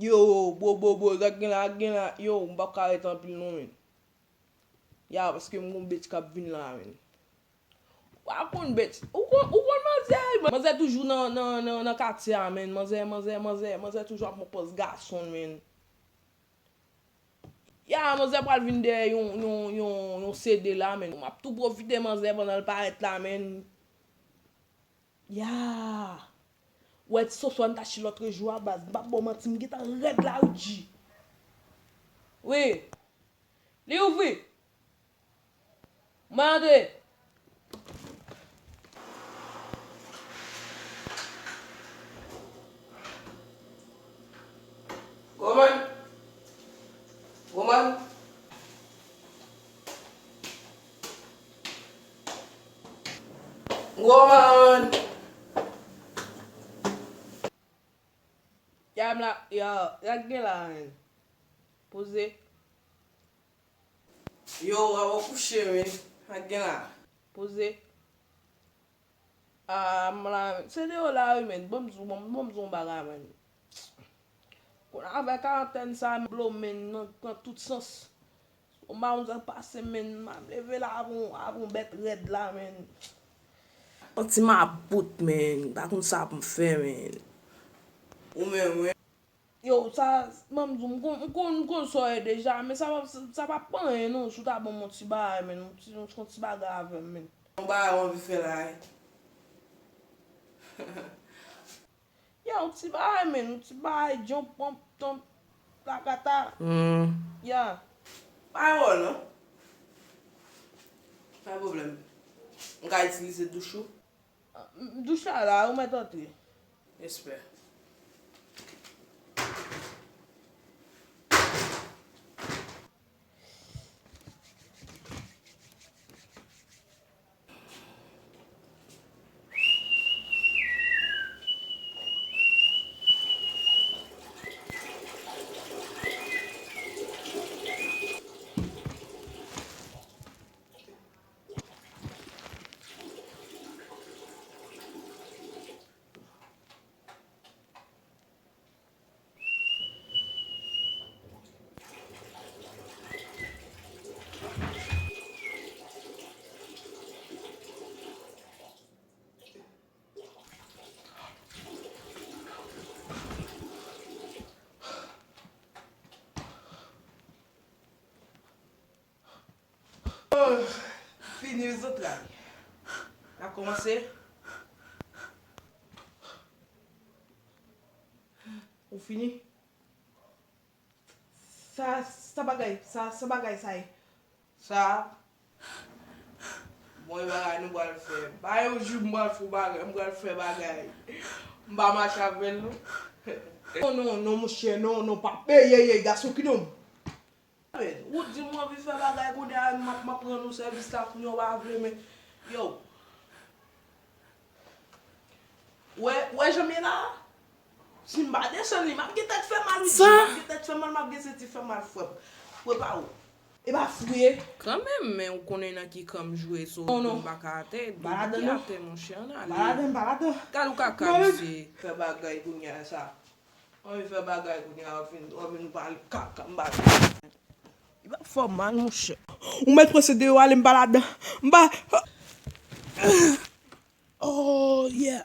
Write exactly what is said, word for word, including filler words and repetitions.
Yo, bro, bro, bro, gad gen la, gad gen la. Yo, m p ap ka ret anpil non, men. Ya, paske m gon bitch k ap vin la, men. Ou pa konn bitch. Ou konn, ou konn manzè, manzè toujou nan, nan, nan, nan katye a, men. Manzè, manzè, manzè, manzè toujou ap pran pòz gason, men. Ya, manzè pral vin dèyè yon, yon, yon, yon C D la, men. M ap tou pwofite manzè pandan l parèt la, men. Ya! Ou wè ti sosò n t achte lòt jou a, baz. M p ap ba w manti, m gentan rèd la, wi, G. Wi. Li ouvri. Mwen antre. Woman. Woman. Woman. Ya, m la, ya, ya gen la, men. Poze. Yo, w ap kouche, men. Sa k gen la? Poze. Ah, m la, men. Se deyò la, wi, men. Ban m di w, ban m, ban m di w yon bagay, men. Kounye a avèk karantèn sa, men, blo, men, nan, nan tout sans. Yon mawozo pase, men. M ap leve la avè yon, avè yon bèt rèd la, men. Yon ti mabout, men. M pa konn sa pou m fè, men. Ou menm, wi. Yo, sa, ban m di w, m konn, m konn, m konn sa w ye deja, men sa pa, sa pa p anyen non, si w ta ban m yon ti bagay, men, yon ti, yon ti bagay avè m, men. Yon bagay w anvi fè la, wi. Ya, yon ti bagay, men, yon ti bagay, jump, pump, thump, plakata. Hmm. Ya. Pa wè non. Pa pwoblèm. M ka itilize douch ou? Douch la la, ou mèt antre. Respè. Oh, fini zantray. N ap kòmanse. Ou fini? Sa, sa bagay, sa, sa bagay sa ye? Sa, bon, e bagay nou pral fè. Pa yon jou m pral fè bagay, m pral fè bagay. M pa mache avè l, non. Non, non, non, monchè, non, non, pa. Ey, ey, ey, gason ki nonm. Ou di m w anvi fè bagay kounye a, m ap, m ap rann ou sèvis la kounye a, w pa vle, men, yo. Wè, wè jan m ye la a? Si m pa desann li, m ap gen tèt fè mal, wi, m ap gen tèt fè mal, m ap gen senti fè mal, frè m. Prepare w. E pa fou ye. Kanmenm, men ou konnen nan ki kan m jwe, so m pa ka atè. Depi atè, monchè, ann ale. Gad ou kaka, misye. Fè bagay kounye a sa. Anvi fè bagay kounye a, w ap vin, w ap vin pale kaka, m pa. Li p ap fè w mal, monchè. Ou mèt pran se deyò ale, m pa ladan. M pa. Oh, yeah.